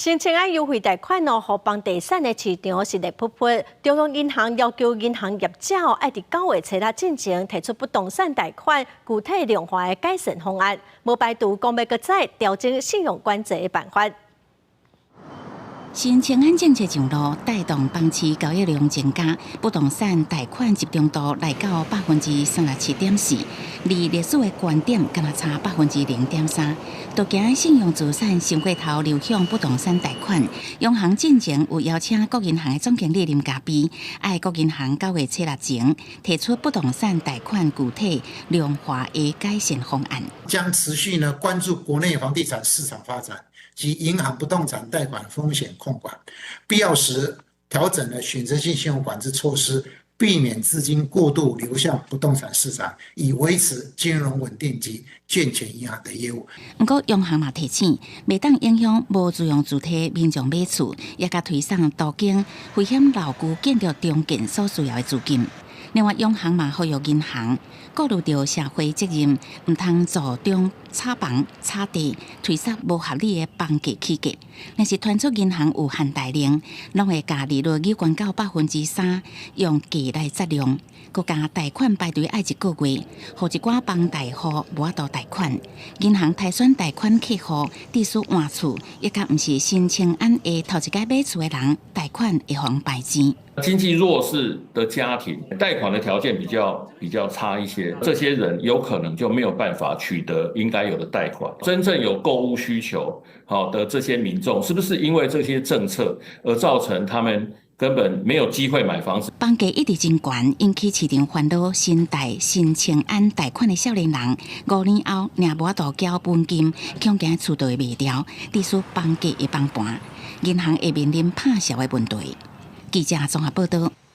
新青安優惠貸款哦，予房地產的市場是熱噗噗。中央銀行要求銀行業者哦，愛佇九月初六進前提出不動產貸款具體量化的改善方案，無排除講欲閣再調整信用管制的辦法。新青安政策上路，帶動房市交易量增加，不動產貸款集中度來到37.4%，離歷史的高點敢若差0.3%。都驚信用資產傷過頭流向不動產貸款，央行進前有邀請各銀行的總經理林嘉比，愛各銀行九月初六前提出不動產貸款具體量化的改善方案。將持續呢關注國內房地產市場發展及銀行不動產貸款風險控管，必要時調整了選擇性信用管制措施，避免資金過度流向不動產市場，以維持金融穩定及健全銀行的業務。毋過央行嘛提醒，袂當影響無住用主體民眾買厝，也共推捒都更危險樓宇建築重建所需要的資金。另外，央行嘛呼籲銀行顧慮著社會責任，毋通助長炒房、炒地、推捒無合理的房價起價。若是傳出銀行有限貸令，攏會共利率扭懸到3%，用價來節量。閣加貸款排隊愛一個月，予一寡房貸戶無法度貸款。銀行篩選貸款客戶，致使換厝，抑較毋是新青安的頭一擺買厝的人，貸款會予人排擠。經濟弱勢的家庭，貸款的條件比較差一些，這些人有可能就沒有辦法取得應該有的貸款。真正有購屋需求好的這些民眾，是不是因為這些政策而造成他們根本沒有機會買房子？房價一直真懸，引起市場煩惱。新貸新青安貸款的少年人，5年後若無法度繳本金，恐驚厝就會賣掉，致使房價會崩盤，銀行會面臨拍潲的問題。記者綜合報道。